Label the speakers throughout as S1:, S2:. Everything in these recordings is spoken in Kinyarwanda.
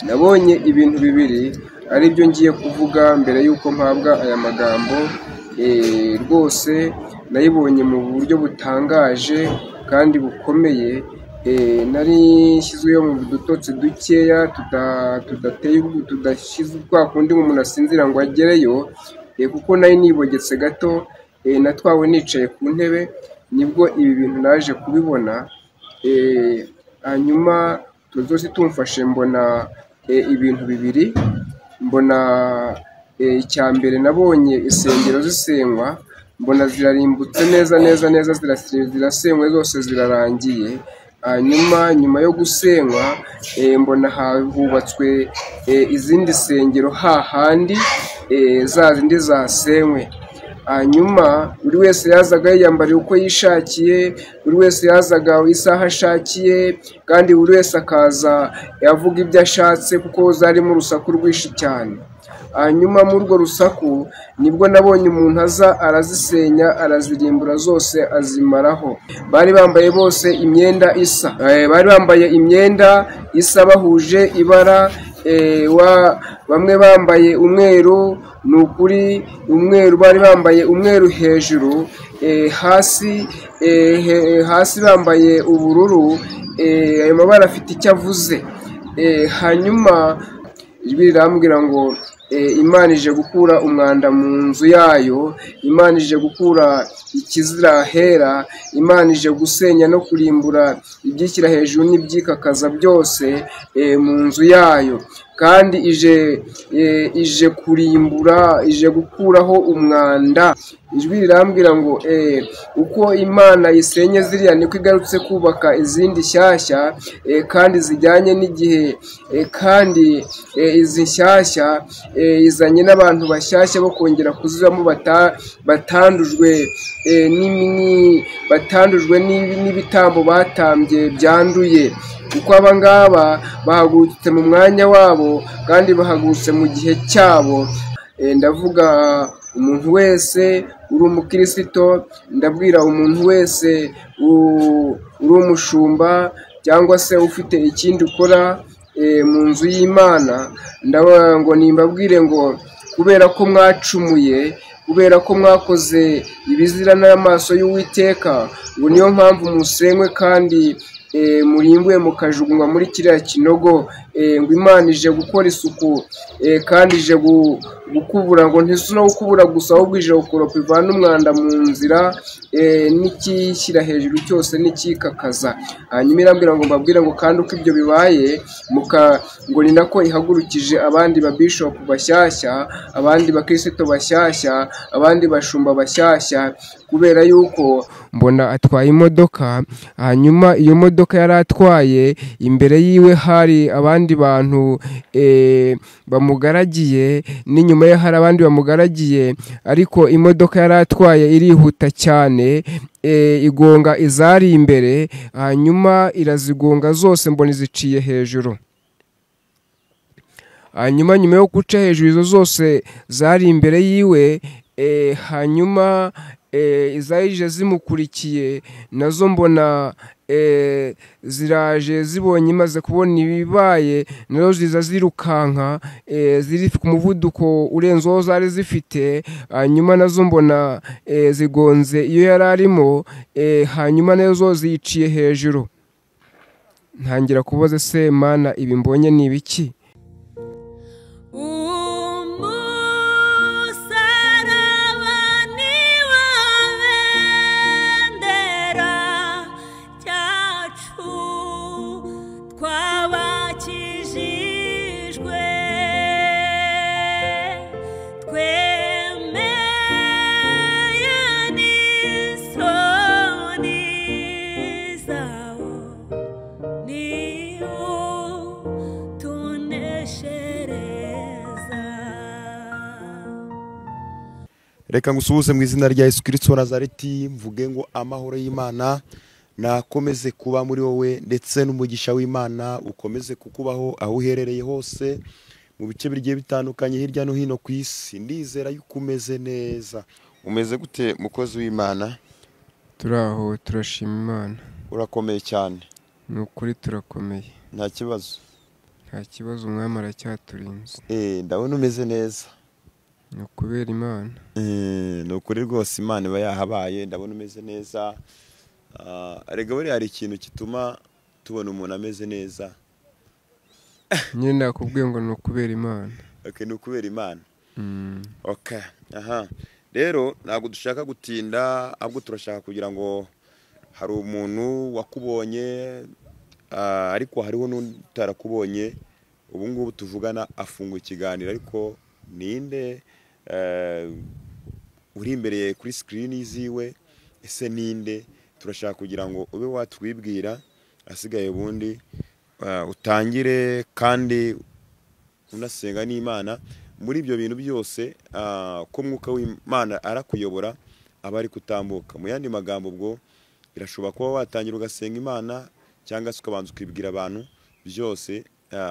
S1: Nabonye ibintu bibiri aribyo ngiye kuvuga mbere y'uko mpabwa aya magambo. Rwose nayibonye mu buryo butangaje kandi bukomeye. Nari nshyizweyo mu dutotsi dukeya tudateye tudashyize kwa kundi umuntu asinzira ngo agereyo, kuko nari nibogetse gato, natwawe nicaye ku ntebe, nibwo ibi bintu naje kubibona. Hanyuma tuzose tumfashe mbona ibintu bibiri. Mbona icya mbere nabonye insengero zisenywa, mbona zirarimbutse neza neza neza, zirasenywe zose zirarangiye. Hanyuma nyuma yo gusenywa mbona hubatswe izindi nsengero hahandi za zindi zasenywe. Hanyuma buri wese yazaga yiyambariye uko yishakiye, buri wese yazaga isaha ashakiye, kandi buri wese akaza yavuga ibyo ashatse kuko zarimo urusaku rwinshi cyane. Hanyuma muri urwo rusaku nibwo nabonye umuntu aza arazisenya, arazirimbura zose azimaraho. Bari bambaye bose imyenda isa, bari bambaye imyenda isa bahuje ibara, bamwe bambaye umweru, ni ukuri umweru, bari bambaye umweru hejuru, hasi hasi bambaye ubururu. Ayo mabara afite icyo avuze. Hanyuma ijwi rirambwira ngo Imana ije gukura umwanda mu nzu yayo, Imana ije gukura ikizira hera, Imana ije gusenya no kurimbura ibyishyira hejuru n'ibyikakaza byose mu nzu yayo, kandi ije kurimbura, ije gukuraho umwanda. Ijwi rirambwira ngo uko Imana isenye ziriya niko igarutse kubaka izindi nshyashya, kandi zijyanye n'igihe, kandi izi nshyashya izanye n'abantu bashyashya bo kongera kuzibamo batandujwe n'ibitambo batambye byanduye, kuko aba ngaba bahagurutse mu mwanya wabo kandi bahagurutse mu gihe cyabo. Ndavuga umuntu wese uri umukirisito, ndabwira umuntu wese uri umushumba cyangwa se ufite ikindi ukora mu nzu y'Imana, ndavuga ngo nimbabwire ngo kubera ko mwacumuye, kubera ko mwakoze ibizira n'amaso y'Uwiteka, ngo niyo mpamvu musenywe kandi murimbuye mukajugunywa muri kiriya kinogo. Ngo Imana ije gukora isuku, kandi ije gukubura, ngo ntisi no gukubura gusa, ahubwo ije gukoropa ivana umwanda mu nzira, n'ikishyira hejuru cyose n'ikikakaza. Hanyuma irambwira ngo mbabwire ngo kandi uko ibyo bibaye ngo ni nako ihagurukije abandi ba bishop bashyashya, abandi bakristo bashyashya, abandi bashumba bashyashya, kubera yuko mbona atwaye imodoka. Hanyuma iyo modoka yari atwaye imbere yiwe hari abandi bantu bamugaragiye, n'inyuma ye hari abandi bamugaragiye, ariko imodoka yari atwaye irihuta cyane, igonga izari imbere, hanyuma irazigonga zose mbona iziciye hejuru. Hanyuma nyuma yo guca hejuru izo zose zari imbere yiwe, hanyuma izarije zimukurikiye nazo mbona ziraje zibonye imaze kubona ibibaye, nazo ziza zirukanka, ziri ku muvuduko urenze uwo zari zifite. Hanyuma nazo mbona zigonze iyo yari arimo, hanyuma nazo ziciye hejuru. Ntangira kubaza se Mana, ibi mbonye ni ibiki?
S2: Reka ngusuhuze mu izina rya Yesu Kristo wa Nazareti, mvuge ngo amahoro y'Imana nakomeze kuba muri wowe, ndetse n'umugisha w'Imana ukomeze kukubaho aho uherereye hose mu bice bigiye bitandukanye hirya no hino ku isi. Ndizera yuko umeze neza. Umeze gute mukozi w'Imana?
S1: Turaho, turashima Imana.
S2: Urakomeye cyane?
S1: Ni ukuri turakomeye.
S2: Nta kibazo?
S1: Nta kibazo, umwami aracyaturinze.
S2: Ndabona umeze neza.
S1: Ni ukubera Imana.
S2: Ni ukuri rwose Imana iba yahabaye, ndabona umeze neza. Erega buriya hari ikintu gituma tubona umuntu ameze neza.
S1: Nyine nakubwiye ngo ni ukubera Imana.
S2: Okay, ni ukubera Imana. Okay, aha. Rero ntabwo dushaka gutinda, ahubwo turashaka kugira ngo hari umuntu wakubonye, ariko hariho n'utarakubonye. Ubu ngubu tuvugana afunguye ikiganiro, ariko ninde uri imbere kuri screen ziwe? Ese ninde? Turashaka kugira ngo ube watwibwira, asigaye ubundi utangire kandi unasenga n'Imana muri ibyo bintu byose, ko Mwuka w'Imana arakuyobora aba ari kutambuka. Mu yandi magambo, ubwo birashoboka kuba watangira ugasenga Imana cyangwa se ukabanza ukibwira abantu byose.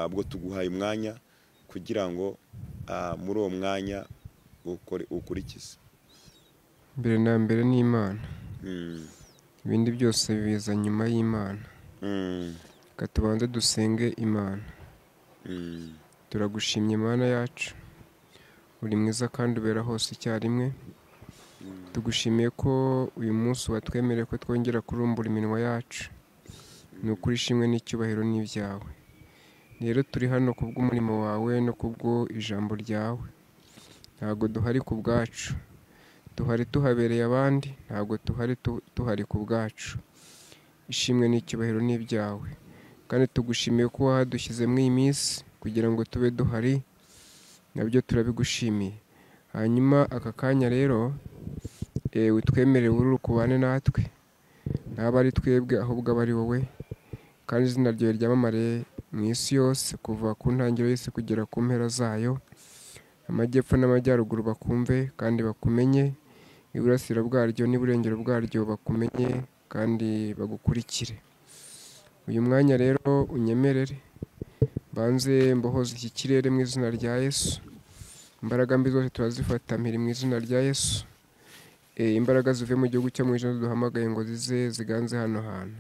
S2: Ubwo tuguhaye umwanya kugira ngo muri uwo mwanya ukurikize.
S1: Mbere na mbere ni Imana. Ibindi byose biza nyuma y'Imana. Reka tubanze dusenge Imana. Turagushimye Mana yacu, uri mwiza kandi ubera hose icyarimwe. Tugushimiye ko uyu munsi watwemereye ko twongera kurumbura iminwa yacu. Ni ukuri ishimwe n'icyubahiro ni ibyawe. Rero turi hano kubw'umurimo wawe no kubwo ijambo ryawe. Ntabwo duhari ku bwacu, duhari tuhabereye abandi, ntabwo tuhari tuhari ku bwacu. Ishimwe n'icyubahiro ni ibyawe. Kandi tugushimiye ko wadushyize muri iyi minsi kugira ngo tube duhari, nabyo turabigushimiye. Hanyuma aka kanya rero utwemerere ururu kubane natwe, ntaba ari twebwe ahubwo aba ari wowe, kandi izina ryawe ryamamare mu isi yose, kuva ku ntangiriro y'isi kugera ku mpera zayo. Amajyepfo n'amajyaruguru bakumve kandi bakumenye, iburasira bwaryo n'iburengero bwaryo bakumenye kandi bagukurikire. Uyu mwanya rero unyemerere banze mbohoze iki kirere mu izina rya Yesu. Imbaraga mbi zose turazifata mpiri mu izina rya Yesu. Imbaraga zivuye mu gihugu cyo mu ijuru duhamagaye ngo zize ziganze hano hantu.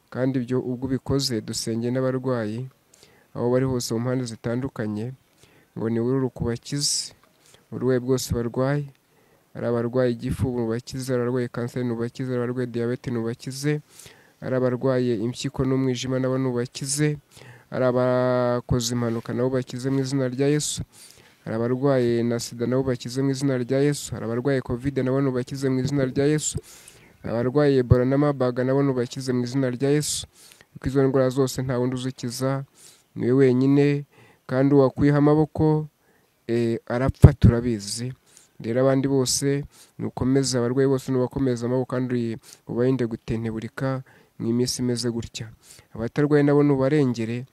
S1: Kandi ibyo ubwo ubikoze dusenge n'abarwayi aho bari hose mu mpande zitandukanye, ngo ni ururu kubakize uburwayi bwose barwaye. Ari abarwaye igifu nubakize, ari abarwaye kanseri nubakize, ari abarwaye diyabete nubakize, ari abarwaye impyiko n'umwijima nabo nubakize, ari abakoze impanuka nabo bakize mu izina rya Yesu, hari abarwaye na sida nabo bakize mu izina rya Yesu, hari abarwaye covid nabo nubakize mu izina rya Yesu, hari abarwaye Ebola n'amabaga nabo nubakize mu izina rya Yesu. Kuko izo ndwara zose nta wundi uzikiza, niwe wenyine, kandi uwakwiha amaboko arapfa turabizi. Rero abandi bose nukomeza abarwayi bose nubakomeza amaboko kandi ubarinde gutenteburika mu minsi imeze gutya. Abatarwaye nabo nubarengere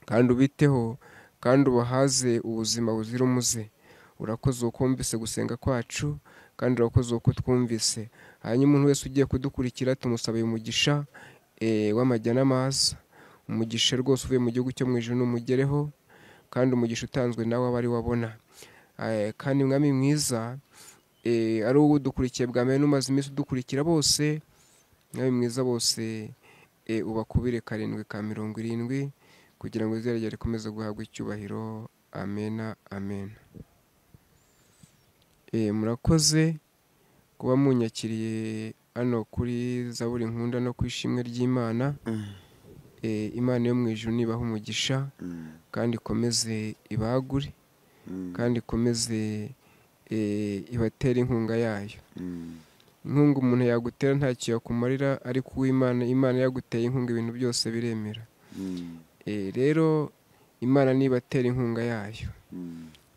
S1: kandi ubiteho kandi ubahaze ubuzima buzira umuze. Urakoze uko wumvise gusenga kwacu, kandi urakoze uko twumvise. Hanyuma umuntu wese ugiye kudukurikira tumusabiye umugisha w'amajya n'amaza, umugisha rwose uvuye mu gihugu cyo mu ijuru numugereho, kandi umugisha utanzwe nawe aba ari wabona. Kandi mwami mwiza, ari wowe udukurikiye bwa mbere n'umaze iminsi udukurikira bose, mwami mwiza bose ubakubire 7 ka 70, kugira ngo izina ryawe rikomeze guhabwa icyubahiro. Amena, amena. Murakoze kuba munyakiriye hano kuri Zaburi Nkunda no ku ishimwe ry'Imana. Imana yo mu ijuru nibaha umugisha, kandi ikomeze ibagure, kandi ikomeze ibatere inkunga yayo. Inkunga umuntu yagutera ntacyo yakumarira, ariko uw'Imana, Imana yaguteye inkunga ibintu byose biremera. Rero Imana nibatera inkunga yayo,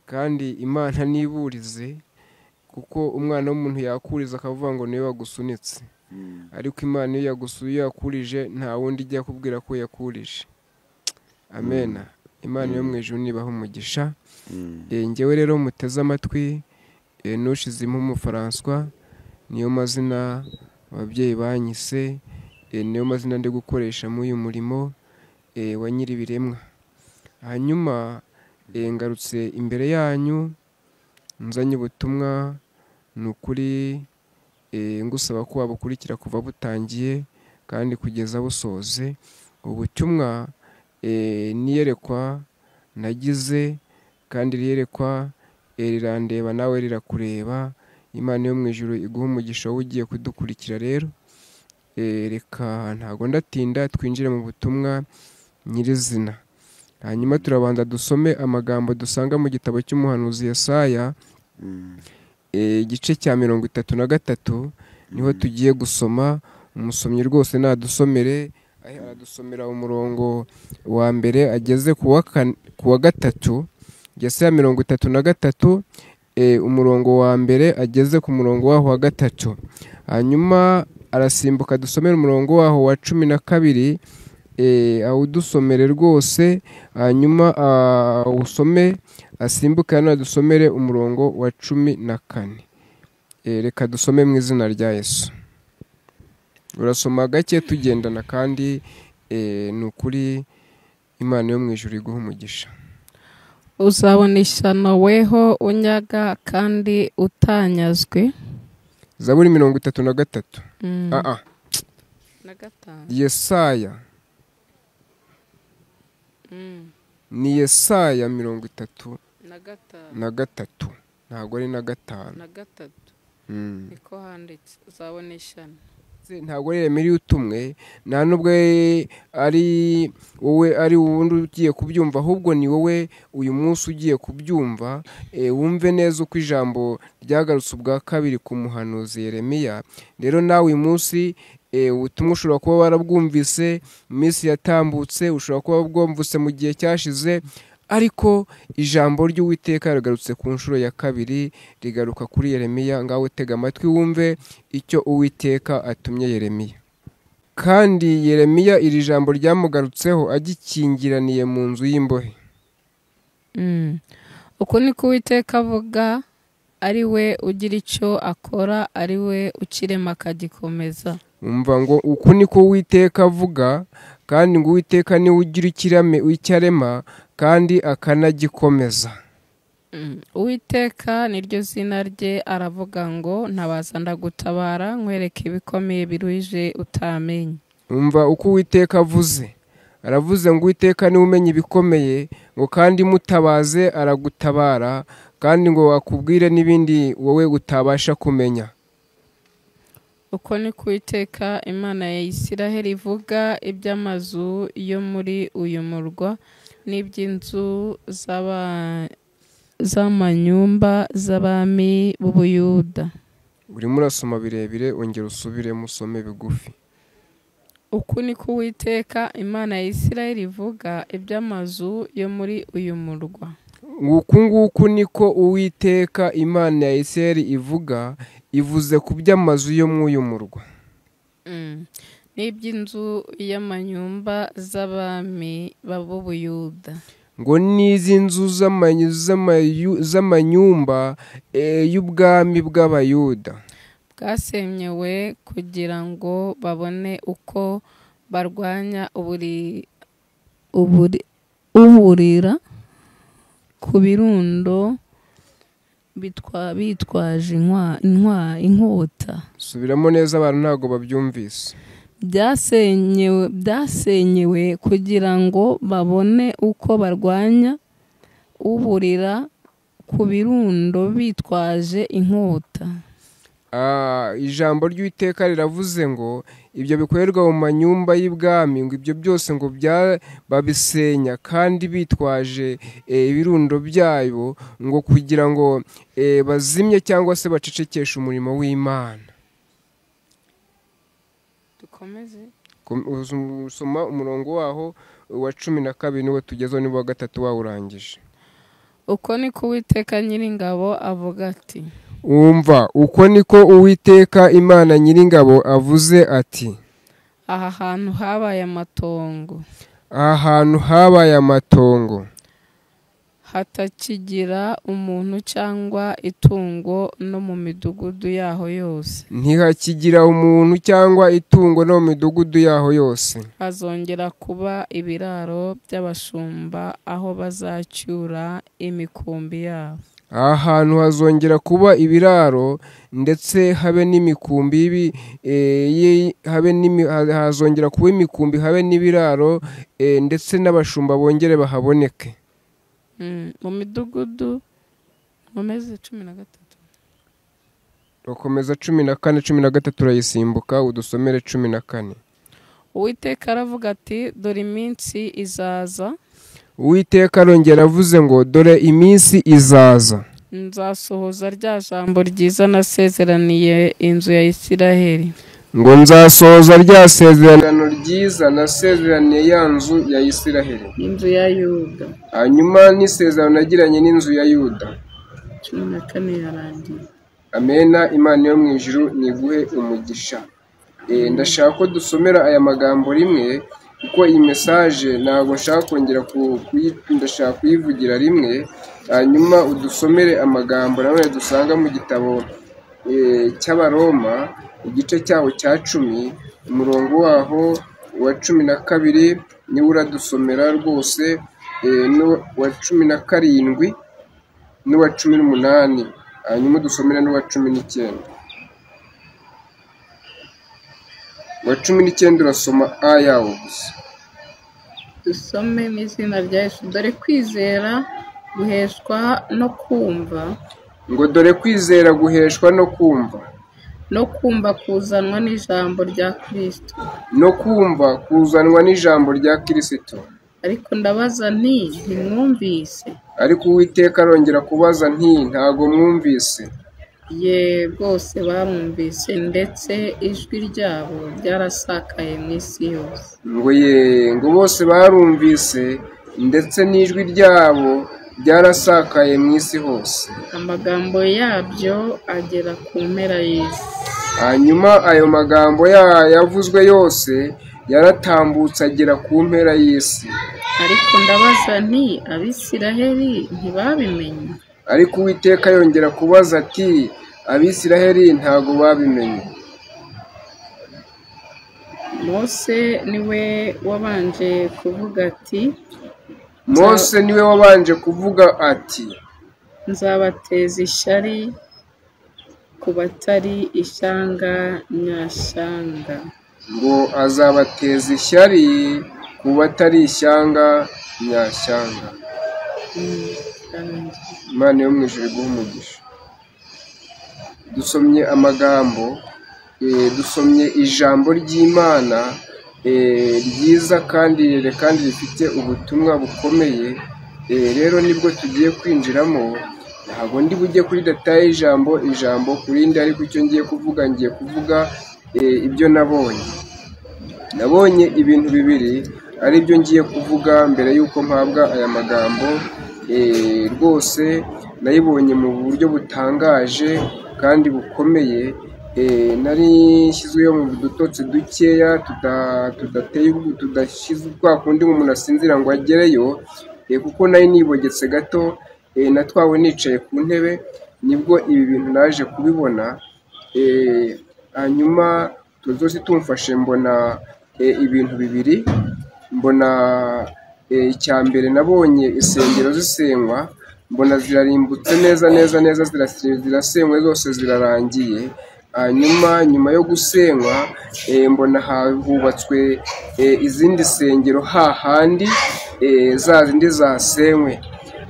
S1: kandi Imana niburize, kuko umwana w'umuntu yakuriza akavuga ngo niwe wagusunitse, ariko Imana iyo yagusuye yakurije nta wundi ijya kubwira ko yakurije. Amena. Imana yo mu ijuru nibaha umugisha. Njyewe rero muteze amatwi, Nushizimpumu François niyo mazina ababyeyi banyise, niyo mazina ndi gukoresha muri uyu murimo wa Nyiribiremwa. Hanyuma ngarutse imbere yanyu nzanye ubutumwa, ni ukuri ngusaba ko wabukurikira kuva butangiye kandi kugeza busoze. Ubutumwa Niyerekwa nagize kandi riyerekwa rirandeba nawe rirakureba. Imana yo mu ijuru iguha umugisha wowe ugiye kudukurikira. Rero reka ntago ndatinda, twinjire mu butumwa nyirizina. Hanyuma turabanza dusome amagambo dusanga mu gitabo cy'umuhanuzi Yesaya, igice cya 33, niho tugiye gusoma. Umusomyi rwose nadusomere, aradusomera umurongo wa mbere ageze ku wa 3. Yesaya 33, umurongo wa mbere ageze ku murongo waho wa 3. Hanyuma arasimbuka dusomere umurongo waho wa 12, awudusomere rwose. Hanyuma awusome asimbuke hano adusomere umurongo wa 14. Reka dusome mu izina rya Yesu. Urasoma gake tugendana, kandi ni ukuri Imana yo mu ijuru iguha umugisha.
S3: Uzabona ishyano weho unyaga kandi utanyazwe.
S1: Zaburi 33. Yesaya. Ni Yesaya 33 ntabwo ari na 5.
S3: Na 3. Niko handitse, uzabona ishyano.
S1: Ntabwo ari Yeremiya utumwe, nta nubwo ari wowe ari wundi ugiye kubyumva, ahubwo ni wowe uyu munsi ugiye kubyumva. Wumve neza uko ijambo ryagarutse ubwa kabiri ku muhanuzi Yeremiya. Rero nawe uyu munsi ubutumwa ushobora kuba warabwumvise mu minsi yatambutse, ushobora kuba wabwumvise mu gihe cyashize, ariko ijambo ry'Uwiteka rigarutse ku nshuro ya kabiri, rigaruka kuri Yeremiya. Ngawe tega amatwi wumve icyo Uwiteka atumye Yeremiya. Kandi Yeremiya iri jambo ryamugarutseho agikingiraniye mu nzu y'imbohe.
S3: Uko niko Uwiteka avuga, ari we ugira icyo akora, ari we ukirema akagikomeza.
S1: Umva ngo uku niko Uwiteka avuga, kandi ngo Uwiteka niwe ugira icyo arema kandi akanagikomeza.
S3: Uwiteka niryo zina rye, aravuga ngo ntabaza ndagutabara, nkwereke ibikomeye biruhije utamenye.
S1: Umva uko Uwiteka avuze, aravuze ngo Uwiteka niwe umenya ibikomeye, ngo kandi mutabaze aragutabara, kandi ngo akubwire n'ibindi wowe utabasha kumenya.
S3: Uko niko Uwiteka Imana ya Isiraheli ivuga iby'amazu yo muri uyu murwa n'iby'inzu z'amanyumba z'abami b'Ubuyuda.
S1: Urimo urasoma birebire, ongera usubiremo usome bigufi.
S3: Uku niko Uwiteka Imana ya Isiraheli ivuga iby'amazu yo muri uyu murwa.
S1: Uku nguku niko Uwiteka Imana ya Isiraheli ivuga, ivuze ku by'amazu yo muri uyu murwa
S3: n'iby'inzu y'amanyumba z'abami b'Ubuyuda.
S1: Ngo n'izi nzu z'amanyumba y'ubwami bw'Abayuda
S3: bwasenyewe kugira ngo babone uko barwanya uburira ku birundo bitwaje inkota.
S1: Subiramo neza, abantu ntago babyumvise.
S3: Byasenyewe kugira ngo babone uko barwanya uburira ku birundo bitwaje inkota.
S1: Ijambo ry'Uwiteka riravuze ngo ibyo bikorerwa mu manyumba y'ibwami, ngo ibyo byose ngo babisenya kandi bitwaje ibirundo byayo, ngo kugira ngo bazimye cyangwa se bacecekeshe umurimo w'Imana.
S3: Dukomeze.
S1: Usoma umurongo waho wa 12 niwo tugezeho, niwo wa 3 wawurangije.
S3: Uko niko Uwiteka Nyiringabo avuga ati.
S1: Umva, uko niko Uwiteka Imana Nyiringabo avuze ati:
S3: aha hantu habaye amatongo.
S1: Aha hantu habaye amatongo,
S3: hatakigira umuntu cyangwa itungo no mu midugudu yaho yose.
S1: Ntihakigira umuntu cyangwa itungo no mu midugudu yaho yose.
S3: Hazongera kuba ibiraro by'abashumba aho bazacyura imikumbi yabo.
S1: Aha hantu hazongera kuba ibiraro ndetse habe n'imikumbi, hazongera kuba imikumbi habe n'ibiraro, ndetse n'abashumba bongere bahaboneke.
S3: Mu midugudu nkomeze 13.
S1: Bakomeza 14, 13 turayisimbuka, udusomere 14.
S3: Uwiteka aravuga ati dore iminsi izaza.
S1: Uwiteka arongera avuze ngo dore iminsi izaza,
S3: nzasohoza rya jambo ryiza nasezeraniye inzu ya Isiraheli.
S1: Ngo nzasohoza rya sezerano ryiza nasezeraniye ya nzu ya Isiraheli,
S3: inzu ya Yuda.
S1: Hanyuma n'isezerano nagiranye n'inzu ya Yuda.
S3: 14 yarangiye.
S1: Amena. Imana yo mu ijuru niguhe umugisha. Ndashaka ko dusomera aya magambo rimwe, kuko iyi message ntabwo nshaka kongera ndashaka kuyivugira rimwe. Hanyuma udusomere amagambo nawe dusanga mu gitabo cy'Abaroma, igice cyaho cya 10, umurongo waho wa 12 niwe uradusomera rwose, n'uwa 17 n'uwa 18, hanyuma udusomere n'uwa 19. Wa 19 urasoma ayawo gusa.
S3: Dusome mu izina rya Yesu. Dore kwizera guheshwa no kumva.
S1: Ngo dore kwizera guheshwa no kumva.
S3: No kumva kuzanwa n'ijambo rya Kristo.
S1: No kumva kuzanwa n'ijambo rya Kristo.
S3: Ariko ndabaza nti ntimwumvise.
S1: Ariko Uwiteka arongera kubaza nti ntago mwumvise.
S3: Ye rwose barumvise, ndetse ijwi ryabo ryarasakaye mu isi yose.
S1: Ngo ye, ngo bose barumvise, ndetse n'ijwi ryabo ryarasakaye mu isi hose.
S3: Amagambo yabyo agera ku mpera y'isi.
S1: Hanyuma ayo magambo yavuzwe yose yaratambutse agera ku mpera y'isi.
S3: Ariko ndabaza nti Abisiraheli ntibabimenye.
S1: Ariko Uwiteka yongera kubaza ati Abisiraheli ntago babimenye.
S3: Mose niwe wabanje kuvuga ati,
S1: Mose niwe wabanje kuvuga ati
S3: nzabateza ishyari ku batari ishyanga nyashyanga.
S1: Ngo azabateza ishyari ku batari ishyanga nyashyanga. Imana yo mu ijuru iguhe umugisha. Dusomye amagambo, dusomye ijambo ry'Imana ryiza kandi rirerire kandi rifite ubutumwa bukomeye. Rero nibwo tugiye kwinjiramo. Ntabwo ndi bujye kuri data y'ijambo ijambo kurindi, ariko icyo ngiye kuvuga, ngiye kuvuga ibyo nabonye. Nabonye ibintu bibiri ari byo ngiye kuvuga mbere y'uko mpabwa aya magambo. Rwose nayibonye mu buryo butangaje kandi bukomeye. Nari nshyizweyo mu dutotsi dukeya tudateye tudashyizwe kwa kundi umuntu asinzira ngo agereyo, kuko nari nibogetse gato, natwawe nicaye ku ntebe, nibwo ibi bintu naje kubibona. Hanyuma tuzosi tumfashe mbona ibintu bibiri. Mbona icya mbere nabonye insengero zisenywa, mbona zirarimbutse neza neza neza, zirasenywe zose zirarangiye. Hanyuma nyuma yo gusenywa mbona hubatswe izindi nsengero hahandi za zindi zasenywe.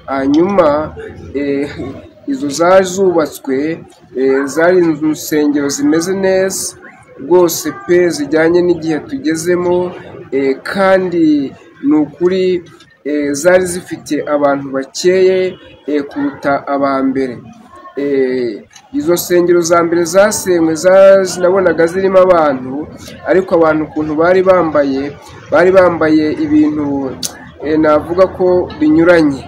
S1: Hanyuma izo zazubatswe zari insengero zimeze neza rwose pe, zijyanye n'igihe tugezemo, kandi ni ukuri zari zifite abantu bakeye kuruta aba mbere. Izo nsengero za mbere zasenywe nabonaga zirimo abantu, ariko abantu ukuntu bari bambaye, bari bambaye ibintu navuga ko binyuranye,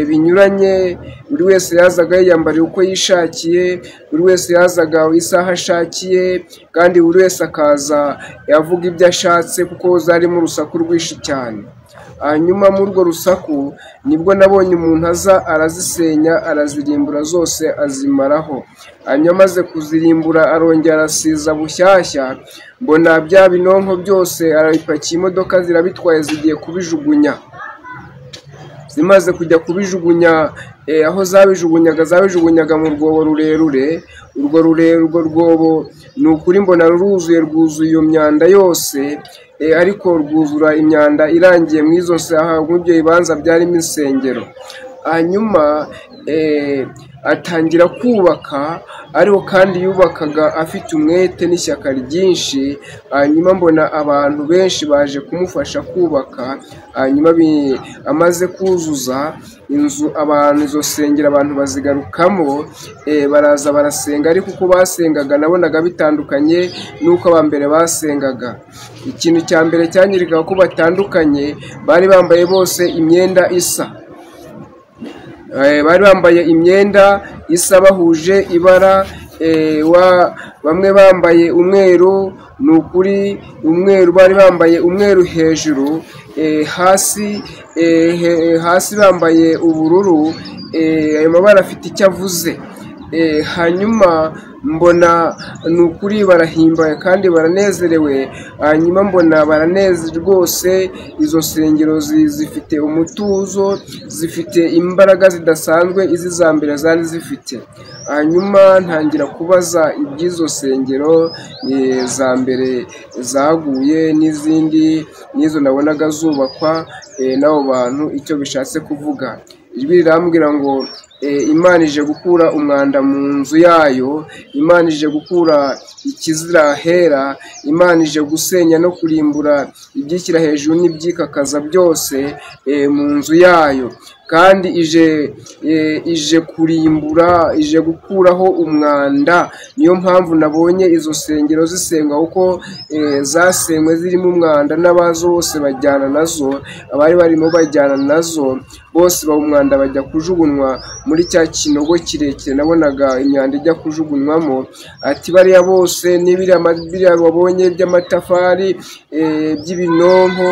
S1: binyuranye. Buri wese yazaga yiyambariye uko yishakiye, buri wese yazaga isaha ashakiye, kandi buri wese akaza yavuga ibyo ashatse, kuko zarimo urusaku rwinshi cyane. Hanyuma muri urwo rusaku nibwo nabonye umuntu aza arazisenya, arazirimbura zose azimaraho. Hanyuma amaze kuzirimbura arongera arasiza bushyashya, mbona bya binonko byose arabipakiye, imodoka zirabitwaye zigiye kubijugunya. Zimaze kujya kubijugunya, aho zabijugunyaga mu rwobo rurerure. Urwo rwobo ni ukuri mbona ruruzuye, rwuzuye iyo myanda yose, ariko rwuzura imyanda irangiye mu izo saha, mu ibyo bibanza byarimo insengero. Hanyuma atangira kubaka, ariko kandi yubakaga afite umwete n'ishyaka ryinshi. Hanyuma mbona abantu benshi baje kumufasha kubaka. Hanyuma amaze kuzuza inzu, abantu izo sengero abantu bazigarukamo, baraza barasenga, ariko uko basengaga nabonaga bitandukanye n'uko abambere basengaga. Ikintu cya mbere cyanyerekaga ko batandukanye, bari bambaye bose imyenda isa. Bari bambaye imyenda isa bahuje ibara, bamwe bambaye umweru, ni ukuri umweru, bari bambaye umweru hejuru, hasi bambaye ubururu. Ayo mabara afite icyo avuze. Hanyuma mbona ni ukuri barahimbaye kandi baranezerewe. Hanyuma mbona baranezerewe rwose, izo nsengero zifite umutuzo, zifite imbaraga zidasanzwe izi za mbere zari zifite. Hanyuma ntangira kubaza iby'izo nsengero za mbere zaguye n'izindi n'izo nabonaga zubakwa n'abo bantu icyo bishatse kuvuga. Ijwi rirambwira ngo Imana ije gukura umwanda mu nzu yayo, Imana ije gukura ikizira hera, Imana ije gusenya no kurimbura ibyishyira hejuru n'ibyikakaza byose mu nzu yayo, kandi ije kurimbura, ije gukuraho umwanda. Niyo mpamvu nabonye izo nsengero zisengwa, kuko zasenywe zirimo umwanda, n'abazo bose bajyana nazo, abari barimo bajyana nazo bose ba umwanda bajya kujugunywa muri cya kinogo kirekire nabonaga imyanda ijya kujugunywamo. Ati bariya bose n'ibiriya wabonye by'amatafari, by'ibinonko,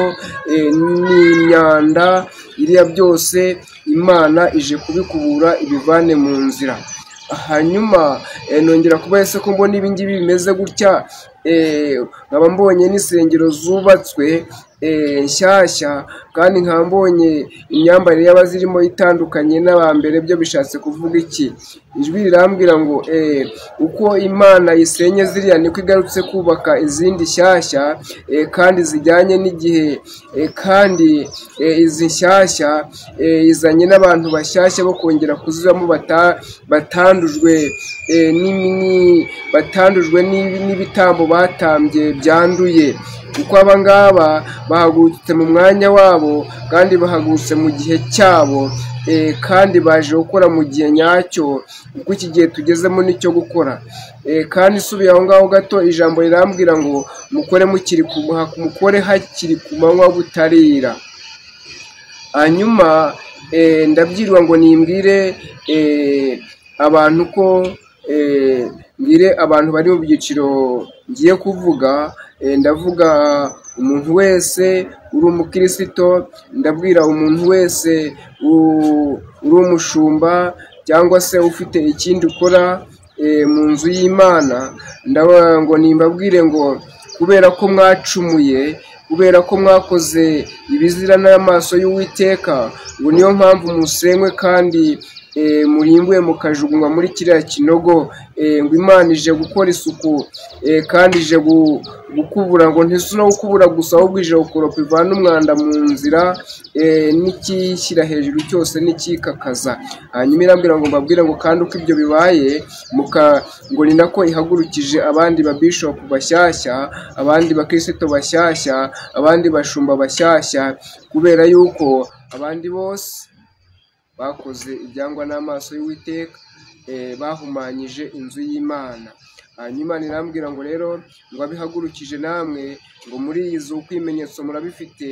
S1: n'imyanda iriya byose Imana ije kubikubura ibivane mu nzira. Hanyuma nongera kuba ese ko mbona ibi ngibi bimeze gutya, nkaba mbonye n'insengero zubatswe nshyashya, kandi nkaba mbonye imyambarire y'abazirimo itandukanye n'abambere, byo bishatse kuvuga iki? Ijwi rirambwira ngo uko Imana isenye ziriya niko igarutse kubaka izindi nshyashya, kandi zijyanye n'igihe, kandi izi nshyashya izanye n'abantu bashyashya bo kongera kuzibamo batandujwe n'ibitambo batambye byanduye, kuko aba ngaba bahagurutse mu mwanya wabo kandi bahagurutse mu gihe cyabo, kandi baje gukora mu gihe nyacyo, kuko iki gihe tugezemo nicyo gukora. Kandi isubiye aho ngaho gato, ijambo rirambwira ngo mukore mukiri mukore hakiri ku manywa butarira. Hanyuma ndabyirwa ngo nimbwire abantu ko mbwire abantu bari mu byiciro ngiye kuvuga. Ndavuga umuntu wese uri umukirisito, ndabwira umuntu wese uri umushumba cyangwa se ufite ikindi ukora mu nzu y'Imana, ndavuga ngo nimbabwire ngo kubera ko mwacumuye, kubera ko mwakoze ibizira n'amaso y'Uwiteka, ngo niyo mpamvu musenywe kandi murimbuye mukajugunywa muri kiriya kinogo. Ngo Imana ije gukora isuku, kandi ije gukubura, ngo ntisi no gukubura gusa, ahubwo ije gukoropa ivana umwanda mu nzira, n'ikishyira hejuru cyose n'ikikakaza. Hanyuma irambwira ngo mbabwire ngo kandi uko ibyo bibaye, ngo ni nako ihagurukije abandi ba bishop bashyashya, abandi bakristo bashyashya, abandi bashumba bashyashya, kubera yuko abandi bose bakoze ibyangwa n'amaso y'Uwiteka, bahumanyije inzu y'Imana. Hanyuma nirambwira ngo rero ngo abihagurukije namwe, ngo muri izo uko ibimenyetso murabifite,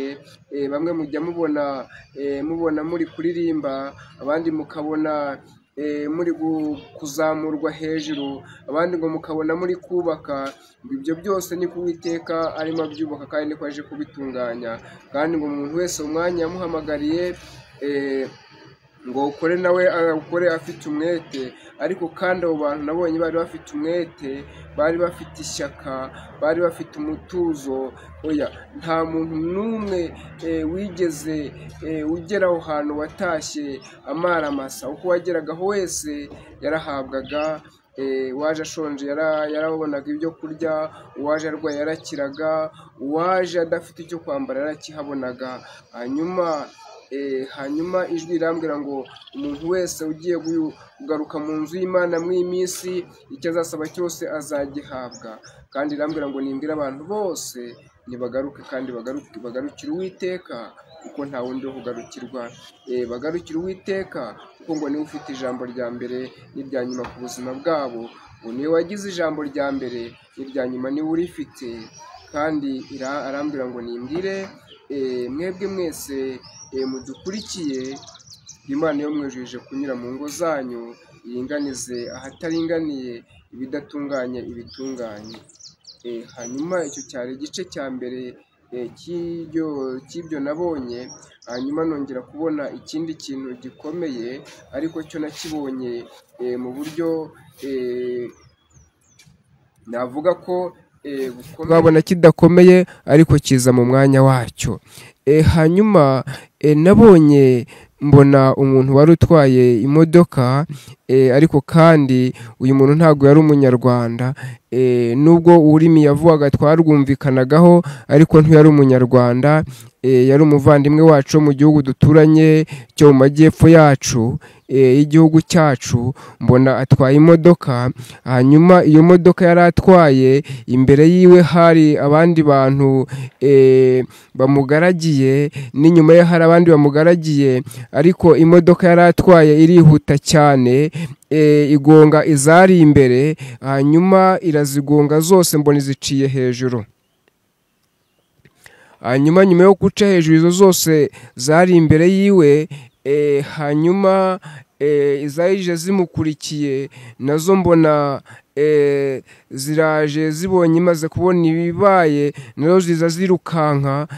S1: bamwe mujya mubona muri kuririmba, abandi mukabona muri kuzamurwa hejuru, abandi ngo mukabona muri kubaka. Ibyo byose ni ku Uwiteka arimo abyubaka kandi niko aje kubitunganya. Kandi ngo umuntu wese umwanya yamuhamagariye, Ngo ukore nawe ukore afite umwete, ariko kandi abo bantu nabonye bari bafite umwete, bari bafite ishyaka, bari bafite umutuzo. Oya, nta muntu n'umwe wigeze ugera aho hantu watashye amaramasa. Uko wageragaho wese yarahabwaga, uwaje ashonje yarabonaga ibyo kurya, uwaje arwaye yarakiraga, uwaje adafite icyo kwambara yarakihabonaga. Hanyuma ijwi rirambwira ngo umuntu wese ugiye kugaruka mu nzu y'Imana muri iyi minsi, icyo azasaba cyose azagihabwa. Kandi irambwira ngo nimbwire abantu bose nibagaruke, kandi bagarukire Uwiteka, kuko nta wundi wo kugarukirwa. Bagarukire Uwiteka, kuko ngo niwe ufite ijambo rya mbere n'irya nyuma ku buzima bwabo. Ngo niwe wagize ijambo rya mbere n'irya nyuma, niwe urifite. Kandi arambwira ngo nimbwire mwebwe mwese mudukurikiye, Imana yo mwejeje kunyura mu ngo zanyu, iringanize ahataringaniye, ibidatunganye ibitunganye. Hanyuma icyo cyari igice cya mbere cy'ibyo nabonye. Hanyuma nongera kubona ikindi kintu gikomeye, ariko cyo nakibonye mu buryo navuga ko twabona kidakomeye, ariko kiza mu mwanya wacyo. Hanyuma nabonye mbona umuntu wari utwaye imodoka, ariko kandi uyu muntu ntabwo yari umunyarwanda. Nubwo ururimi yavugaga twarwumvikanagaho, ariko ntiyari umunyarwanda. Yari umuvandimwe wacu mu gihugu duturanye cyo mu majyepfo yacu y'igihugu cyacu. Mbona atwaye imodoka, hanyuma iyo modoka yari atwaye imbere yiwe hari abandi bantu bamugaragiye, n'inyuma ye hari abandi bamugaragiye, ariko imodoka yari atwaye irihuta cyane, igonga izari imbere, hanyuma irazigonga zose, mbona iziciye hejuru. Hanyuma nyuma yo guca hejuru izo zose zari imbere yiwe, hanyuma izarije zimukurikiye nazo mbona ziraje, zibonye imaze kubona ibibaye, nazo ziza zirukanka,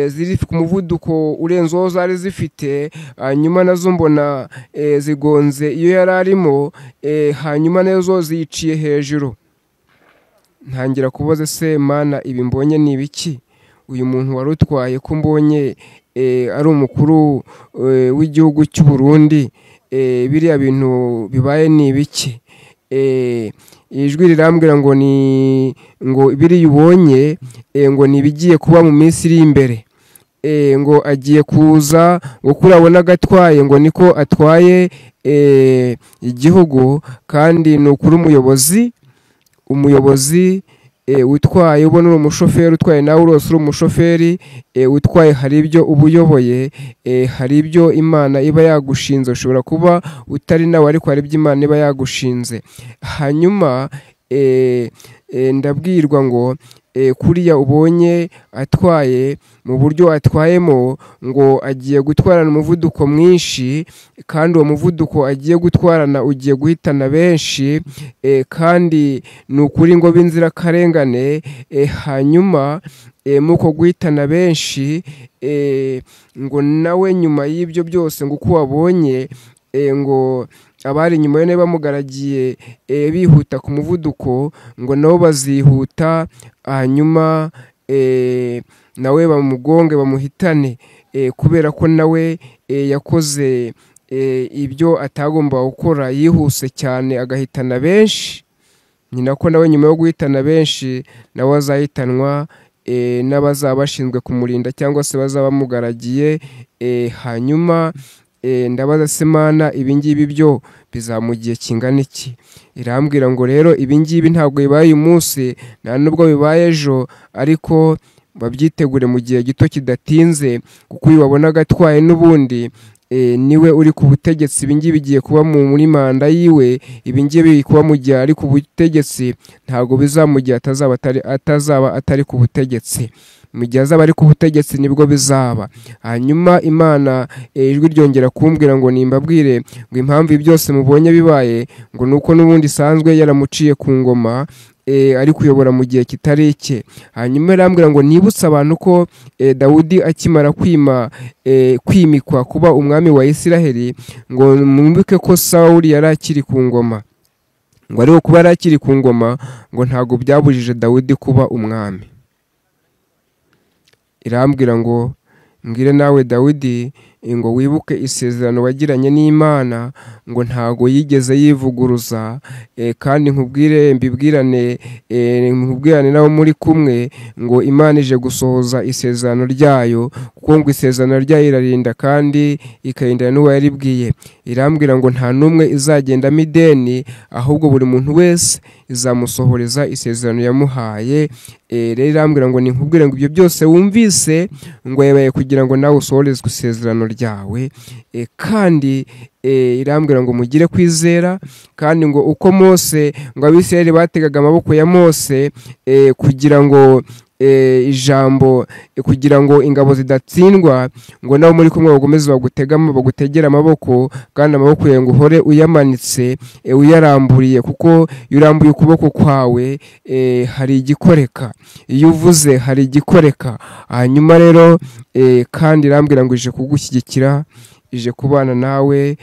S1: ziri ku muvuduko urenze uwo zari zifite. Hanyuma nazo mbona zigonze iyo yari arimo, hanyuma nazo ziciye hejuru. Ntangira kubaza se Mana, ibi mbonye ni ibiki? Uyu muntu wari utwaye ko mbonye ari umukuru w'igihugu cy'u Burundi, biriya bintu bibaye ni ibiki? Ijwi rirambwira ngo ni ngo biriya ubonye ngo ni ibigiye kuba mu minsi iri imbere. Ngo agiye kuza, ngo kurabona agatwaye ngo niko atwaye igihugu, kandi ni ukuri umuyobozi utwaye, ubona uri umushoferi utwaye, nawe urose uri umushoferi utwaye, hari ibyo uba uyoboye, hari ibyo Imana iba yagushinze. Ushobora kuba utari nawe, ariko hari ibyo Imana iba yagushinze. Hanyuma ndabwirwa ngo kuriya ubonye atwaye mu buryo atwayemo, ngo agiye gutwarana umuvuduko mwinshi, kandi uwo muvuduko agiye gutwarana ugiye guhitana benshi, kandi ni ukuri ngo b'inzirakarengane. Hanyuma muko guhitana benshi, ngo nawe nyuma y'ibyo byose ngo uko wabonye, ngo abari inyuma ye bamugaragiye bihuta ku muvuduko, ngo nabo bazihuta, hanyuma nawe bamugonge bamuhitane, kubera ko nawe yakoze ibyo atagomba gukora, yihuse cyane agahitana benshi. Ni nako nawe nyuma yo guhitana benshi, nawe azahitanwa n'abazaba bashinzwe kumurinda cyangwa se bazaba bamugaragiye. Hanyuma ndabaza se Mana, ibi ngibi byo bizamugiye kingana iki? Irambwira ngo rero ibi ngibi ntabwo bibaye uyu munsi, nta nubwo bibaye ejo, ariko babyitegure mu gihe gito kidatinze, kuko uyu wabonaga atwaye n'ubundi niwe uri ku butegetsi. Ibi ngibi bigiye kuba muri manda yiwe, ibi ngibi biri kuba mu gihe ari ku butegetsi, ntabwo bizamugiye atazaba atari ku butegetsi. Mu gihe azaba ari ku butegetsi nibwo bizaba. Hanyuma Imana ijwi ryongera kumbwira ngo nimbabwire ngo impamvu ibi byose mubonye bibaye, ngo nuko n'ubundi isanzwe yaramuciye ku ngoma, ari kuyobora mu gihe kitari icye. Hanyuma irambwira ngo nibutse abantu ko Dawudi akimara kwimikwa kuba umwami wa Isiraheli, ngo mwumvike ko Sawuli yari akiri ku ngoma, ngo ariko kuba yari akiri ku ngoma ngo ntago byabujije Dawudi kuba umwami. Irambwira ngo mbwire nawe Dawudi ngo wibuke isezerano wagiranye n'Imana, ngo ntago yigeze yivuguruza, kandi nkubwire mbibwirane nkubwirane nawe muri kumwe ngo Imana ije gusohoza isezerano ryayo, kuko ngo isezerano ryayo irarinda kandi ikarinda n'uwo yaribwiye. Irambwira ngo nta numwe izagendamo ideni, ahubwo buri muntu wese izamusohoreza isezerano yamuhaye. Rero irambwira ngo ninkubwire ngo ibyo byose wumvise ngo yabaye kugira ngo nawe usohorezwe isezerano ryawe. Kandi irambwira ngo mugire kwizera, kandi ngo uko Mose ngo Abisirayeli bategaga amaboko ya Mose kugira ngo ijambo kugira ngo ingabo zidatsindwa, ngo nabo muri kumwe bagomeze bagutegera amaboko, kandi amaboko yawe ngo uhore uyamanitse uyaramburiye, kuko iyo urambuye ukuboko kwawe hari igikoreka, iyo uvuze hari igikoreka. Hanyuma rero kandi irambwira ngo ije kugushyigikira, ije kubana nawe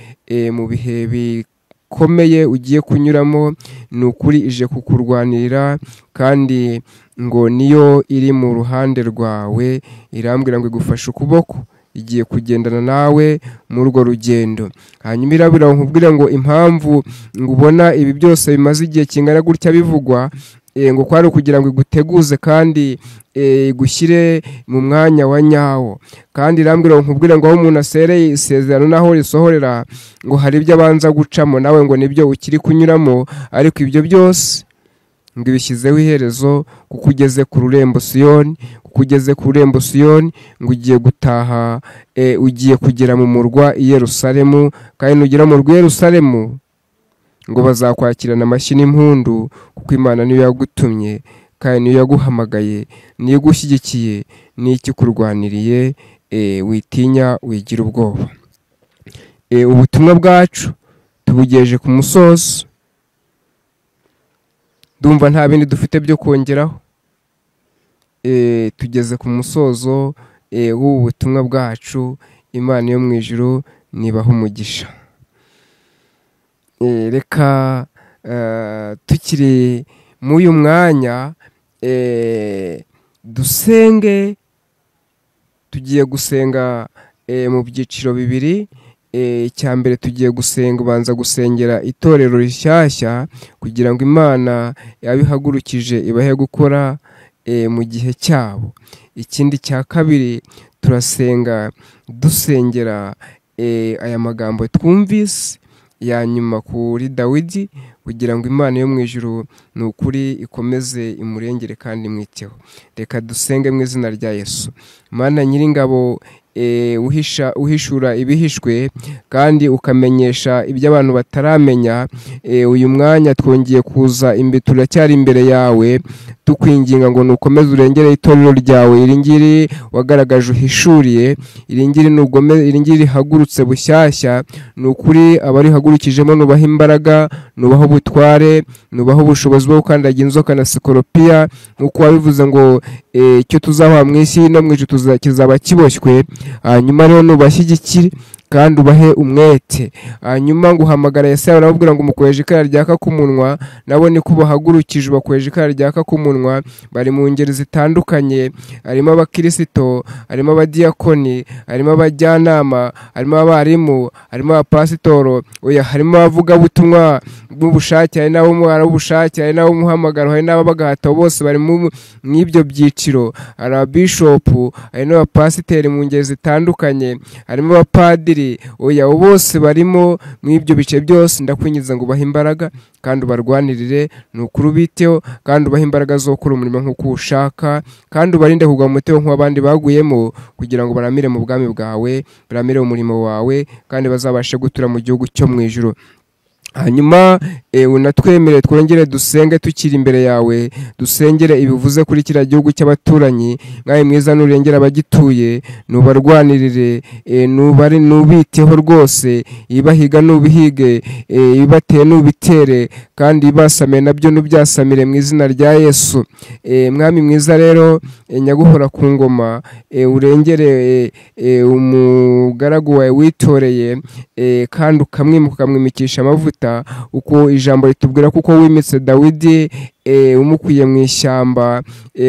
S1: mu bihe bikomeye ugiye kunyuramo, ni ukuri ije kukurwanirira, kandi ngo niyo iri mu ruhande rwawe. Irambwira ngo igufashe ukuboko, igiye kugendana nawe muri urwo rugendo. Hanyuma irabwira ngo nkubwire ngo impamvu ngo ubona ibi byose bimaze igihe kingana gutya bivugwa, ngo kwari kugira ngo iguteguze kandi igushyire mu mwanya wa nyawo. Kandi irambwira ngo nkubwire ngo aho umuntu asereye isezerano naho risohorera, ngo hari ibyo abanza gucamo, nawe ngo nibyo ukiri kunyuramo, ariko ibyo byose ngo ibishyizeho iherezo, kuko ugeze ku rurembo Siyoni, kuko ugeze ku rurembo Siyoni, ngo ugiye gutaha, ugiye kugera mu murwa i Yerusalemu, kandi nugera mu murwa i Yerusalemu ngo bazakwakirana amashyi n'impundu, kuko Imana niyo yagutumye kandi niyo yaguhamagaye, niyo igushyigikiye, niyo ikikurwaniriye. Witinya, wigira ubwoba. Ubutumwa bwacu tubugejeje ku musozo, ndumva nta bindi dufite byo kongeraho. Tugeze ku musozo w'ubu butumwa bwacu. Imana yo mu ijuru nibaha umugisha. Reka tukiri muri uyu mwanya dusenge. Tugiye gusenga mu byiciro bibiri. Icya mbere tugiye gusenga, ubanza gusengera itorero rishyashya kugira ngo Imana yabihagurukije ibahe gukora mu gihe cyabo. Ikindi cya kabiri turasenga dusengera aya magambo twumvise ya nyuma kuri Dawidi, kugira ngo Imana yo mu ijuru ni ukuri ikomeze imurengere kandi imwiteho. Reka dusenge mu izina rya Yesu. Mana nyiringabo, uhishura ibihishwe kandi ukamenyesha ibyo abantu bataramenya, uyu mwanya twongeye kuza imbere, turacyari imbere yawe tukwinginga ngo nukomeze urengere itorero ryawe iri ngiri wagaragaje uhishuriye, iri ngiri nugome, iri ngiri rihagurutse bushyashya, ni ukuri abarihagurukijemo nubaha imbaraga, nubaha ubutware, nubaha ubushobozi bwo gukandagira inzoka na sikoropiya, nk'uko wabivuze ngo icyo tuzaha mu isi no mu ijuru kizaba kiboshywe. Hanyuma rero nubashyigikire kandi ubahe umwete. Hanyuma nguhamagara Yesaya arababwira ngo mukweje ikara ryaka ku munwa, nabo niko bahagurukije bakweje ikara ryaka ku munwa, bari mu ngeri zitandukanye, harimo abakirisito, harimo abadiyakoni, harimo abajyanama, harimo abarimu, harimo abapasitoro, oya harimo abavugabutumwa b'ubushake, hari n'abo ubushake, hari n'abo umuhamagaro, hari n'ababagahato, bose bari mu ibyo byiciro. Hari ababishopu, hari n'abapasiteri mu ngeri zitandukanye, harimo abapadiri, oya bose barimo mu ibyo bice byose. Ndakwinginze ngo ubahe imbaraga kandi ubarwanirire, ni ukuri ubiteho kandi ubahe imbaraga zo gukora umurimo nk'uko ushaka, kandi ubarinde kugwa mu mutego nk'abandi baguyemo, kugira ngo baramire mu bwami bwawe, baramire umurimo wawe, kandi bazabashe gutura mu gihugu cyo mu ijuru. Hanyuma unatwemere twongere dusenge tukiri imbere yawe, dusengere ibivuze kuri kiriya gihugu cy'abaturanyi. Mwami mwiza, nurengera abagituye, nubarwanirire, nubiteho rwose, ibahiga nubihige, ibateye nubitere, kandi ibasame nabyo nubyasamire mu izina rya Yesu. Mwami mwiza rero, nyaguhora ku ngoma, urengere umugaragu wawe witoreye, kandi ukamwimuka ukamwimikisha amavuta, uko ijambo ritubwira kuko wimitse Dawidi umukwiye mu ishyamba,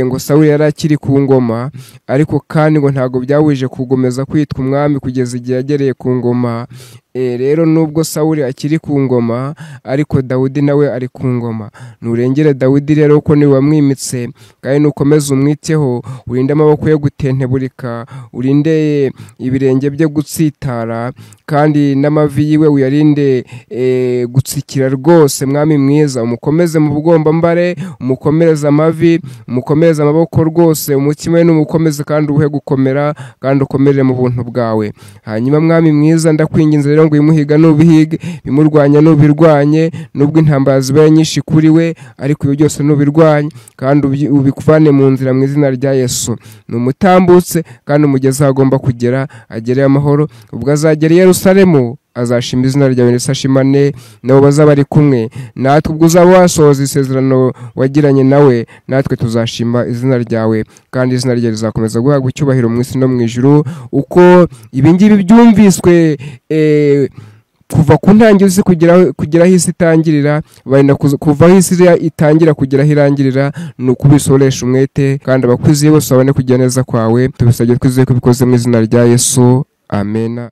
S1: ngo Sawuli yari akiri ku ngoma, ariko kandi ngo ntago byawije kugomeza kwitwa umwami kugeza igihe yagereye ku ngoma. Rero nubwo Sawuli akiri ku ngoma, ariko Dawidi nawe ari ku ngoma. Nurengere Dawidi rero ko niwe wamwimitse, kandi nukomeze umwiteho, urinde amaboko ye gutenteburika, urinde ibirenge bye gutsitara, kandi n'amavi yiwe uyarinde gutsikira rwose. Mwami mwiza, umukomeze mu bugombambare, umukomereze amavi, umukomereze amaboko rwose, umutima we numukomeze kandi uhe gukomera, kandi ukomerere mu buntu bwawe. Hanyuma Mwami mwiza, ndakwinginze rero ngo imuhiga nubihige, bimurwanya nubirwanye, nubwo intambara zibaye nyinshi kuri we, ariko ibyo byose nubirwanye kandi ubikuvane mu nzira mu izina rya Yesu. Numutambutse kandi umugeze aho agomba kugera, agere amahoro. Ubwo azagera i Yerusalemu azashima izina ryawe ndetse ashimane nabo bazaba bari kumwe natwe. Ubwo uzaba wasohoza isezerano wagiranye nawe, natwe tuzashima izina ryawe, kandi izina ryawe rizakomeza guhabwa icyubahiro mu isi no mu ijuru. Uko ibingibi byumviswe kuva ku ntangiriro isi kugera aho isi itangirira, barinda kuva aho isi itangira kugera aho irangirira, ni ukubisoresha umwete, kandi abakwizeye bose babone kugira neza kwawe. Tubisabye twizeye ko ubikoze mu izina rya Yesu, amena.